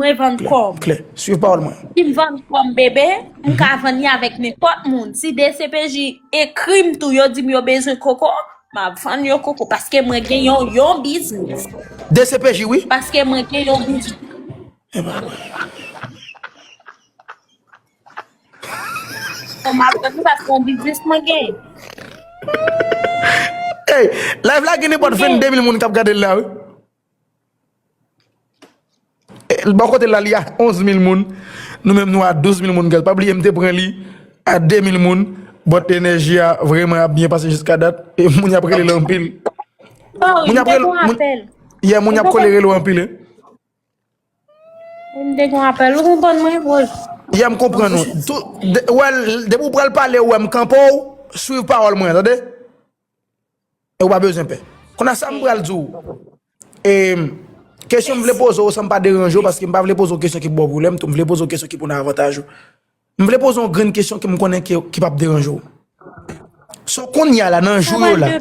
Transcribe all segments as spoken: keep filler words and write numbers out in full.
Mwen vann kò m. Klè. Swiv pawòl mwen. Si m vann kò m bebe, m ka vann li avèk nenpòt moun. Si D C P J ekri m tou, yo di m yo bezwen koko, m ap vann yo koko. Paske mwen gen yon, yon biznis. D C P J, wi. Paske mwen gen yon biznis. E pa vre. Bon, m ap vann li paske yon biznis mwen gen. Hey, live la gen nenpòt vennde mil moun k ap gade l la, wi. E, bò kote l la, li a onz mil moun. Nou menm, nou a douz mil moun, guys. Pa bliye, m te pran li a de mil moun. But enèji a vrèman ap byen pase jiska dat. E moun y ap rele l anpil. Moun y ap rele, moun, yeah, moun y ap kole rele w anpil, hein. M te gon apèl, ou konprann mwen, bro. Yeah, m konprann ou. Tou, de, well, depi w pral pale, ou wè m kanpe w, swiv pawòl mwen, tande? E ou pa bezwen pè. Kounye a sa m pral di w. E, kesyon m vle poze w, san m pa deranje w, paske m pa vle poze w kesyon ki ba w pwoblèm, tou m vle poze w kesyon ki pou nan avantaj ou. M vle poze w yon grenn kesyon ke m konnen ke, ki p ap deranje w. So kounye a la, nan jou yo la,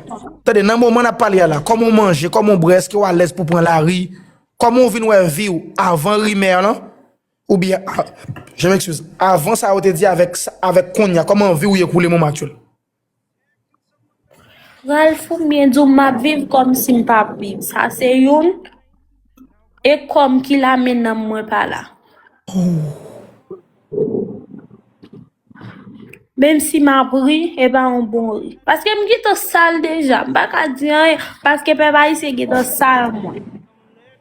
tande, nan moman n ap pale a la, kòman w manje, kòman w bwè, èske w alèz pou pran lari, kòman w vin wè vi w avan rimè lan, oubyen, a, je m'excuse, avan sa yo te di avèk, avèk kounye a, kòman vi w ye koulye moman aktyèl? Ralph, ou byen di w m ap viv kòmsi m p ap viv. Sa se youn. E kò m ki la, men nanm mwen pa la. Menm si m ap ri, e pa yon bon ri. Paske m gentan sal deja. M pa ka di anyen, paske pèp ayisyen gentan sal mwen.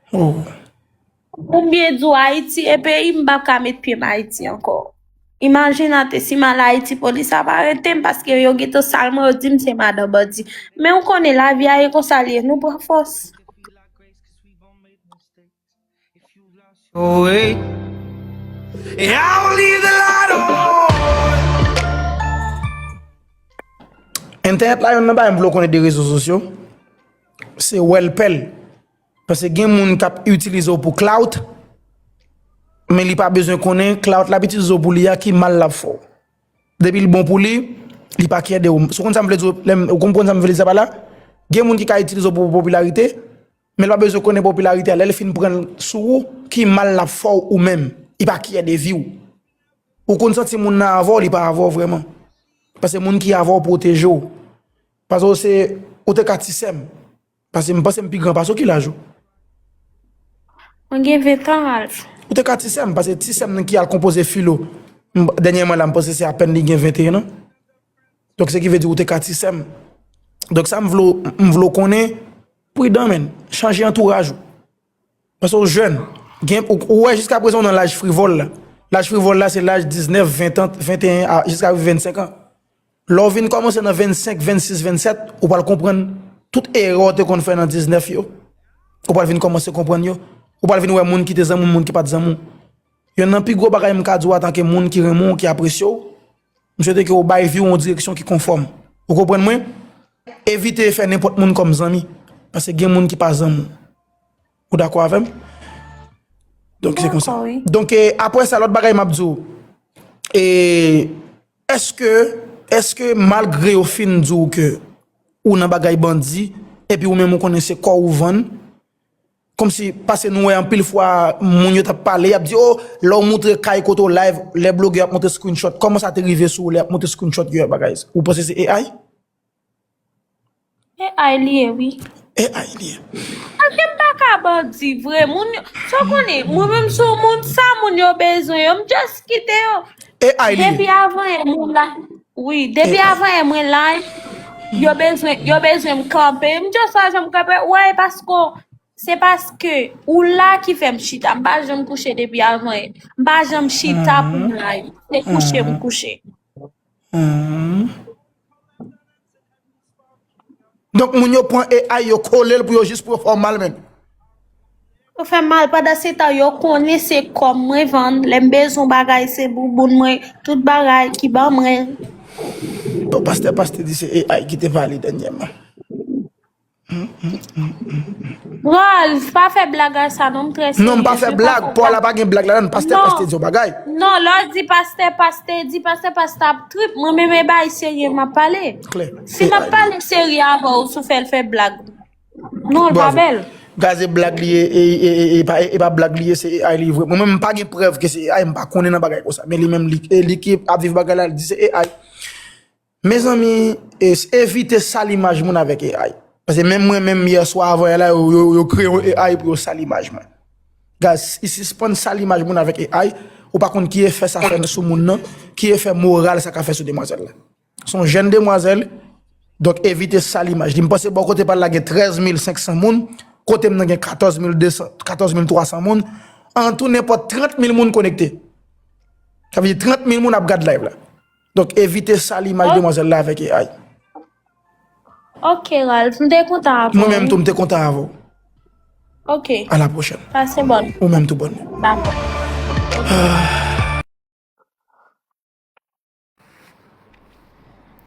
Pou m byen di w, Ayiti e peyi m, m p ap ka met pye m Ayiti ankò. Imajine atè, si m al Ayiti, polis ap arete m paske yo gentan sal mwen, yo di m se madan bandi. Men ou konnen lavi a e konsa l ye, nou pran fòs. Away. And I will leave the light on. Entènèt la, youn nan bagay m vle w konnen de rezo sosyo, se wè l pè l. Paske gen moun k ap itilize w pou clout, men li pa bezwen konnen clout l ap itilize w pou li a ki mal l ap fè w. Depi l bon pou li, li pa care de w. Si w konn sa m vle di w, lè m, ou konprann sa m vle di sa pa la? Gen moun ki ka itilize w pou popilarite, men l pa bezwen konnen popilarite a. Lè l fin pran l sou ou, ki mal l ap fè w ou menm. Li pa care de vi w. Ou konn santi moun nan avè w, li pa avè w vrèman. Paske moun ki avè w pwoteje w. Paske w se, ou te ka ti sè m. Paske m panse m pi gran pase w, ki laj ou? Mwen gen ven tan, Ralph. Ou te ka ti sè m, paske ti sè m nan ki al konpoze filo. M, dènyèman la, m panse se apèn li gen venteyen an. Donk, se ki vle di ou te ka ti sè m. Donk, sa m vle w, m vle w konnen, pridan, menn. Chanje antouraj ou. Paske w jèn. Gen, ou, ou wè jiska prezan w nan laj frivòl la. Laj frivòl la, se laj diznèf, ven an, venteyen a, jiska vennsenk an. Lè w vin kòmanse nan vennsenk, vennsis, vennsèt, ou pral konprann tout erè w te konn fè nan diznèf yo. Ou pral vin kòmanse konprann yo. Ou pral vin wè moun ki te zanmi w, moun ki pa t zanmi w. Yonn nan pi gwo bagay m ka di w antanke moun ki renmen w, ki apresye w, m swete ke w bay vi w yon direksyon ki konfòm. Ou konprann mwen? Evite fè nenpòt moun kòm zanmi. Paske gen moun ki pa zanmi w. Ou dakò avè m? Donk, se konsa. Donk, e, apre sa, lòt bagay m ap di w. E, Èske, èske malgre yo fin di w ke ou nan bagay bandi, epi ou menm ou konnen se kò w ou vann, kòmsi, paske nou wè anpil fwa moun yo t ap pale, y ap di, o, lè w moutre kay kote w live, lè blogè ap montre screenshot, kòman sa te rive sou ou lè y ap montre screenshot yo, bagay, ou panse se A I? E A I li ye, wi. E A I li ye. Paske m pa ka bandi vre. Moun yo, sa w konnen, mwen menm se yon moun, sa moun yo bezwen yo, m just kite yo. E A I li ye. Depi avan yè mwen la. Wi, depi avan yè mwen la, yo bezwen, yo bezwen m kanpe. M just pa janm kanpe. Wè, paske, se paske ou la ki fè m chita. M pa janm kouche depi avan yè. M pa janm chita pou m la. Se kouche m kouche. Donk moun yo pran A I yo kole l pou yo jis pou yo fè w mal menm. Yo fè m mal pandan se tan yo konnen se kò m mwen vann, lè m bezwen bagay se bouboun mwen, tout bagay ki ban mwen. Bon, pastè, pastè di se A I ki te pale dènyèman. Ralph, pa fè blag a sa non, m trè serye. Non, m pa fè blag, pa w la pa gen blag ladan, pastè, pastè di yon bagay. Non, lè w di pastè, pastè di, pastè, pastè ap trip, mwen menm e bay serye m ap pale. Si m ap pale serye avè w, si w fè l fè blag. Non, l pa bèl. Gaz e blag li ye, e, e, e, e pa, e pa blag li ye, se A I li vre. Mwen menm, m pa gen prèv ke se A I, m pa konnen nan bagay konsa. Men li menm, li, e li ki ap viv bagay la, li di se A I. Mezanmi, e, evite sal imaj moun avèk A I. Paske menm mwen menm, yè swa, avan yè la, yo, yo, yo kreye yon A I pou yo sal imaj mwen. Gaz, sispann sal imaj moun avèk A I, ou pa konn ki efè sa fè sou moun nan, ki efè moral sa ka fè sou demwazèl la. Se yon jèn demwazèl, donk evite sal imaj li. M panse bò kote pa l la gen trèz mil senk san moun, kote m nan gen katòz mil de san, katòz mil twa san moun. An tou, nenpòt trant mil moun konekte. Sa vle di trant mil moun ap gad live la. Donk evite sal imaj demwazèl la avèk A I. Ok, Ralph, m te kontan avè w. Mwen menm tou, m te kontan avè w. Ok, À la prochaine. Pase bòn. Ou menm tou, bòn. Dakò.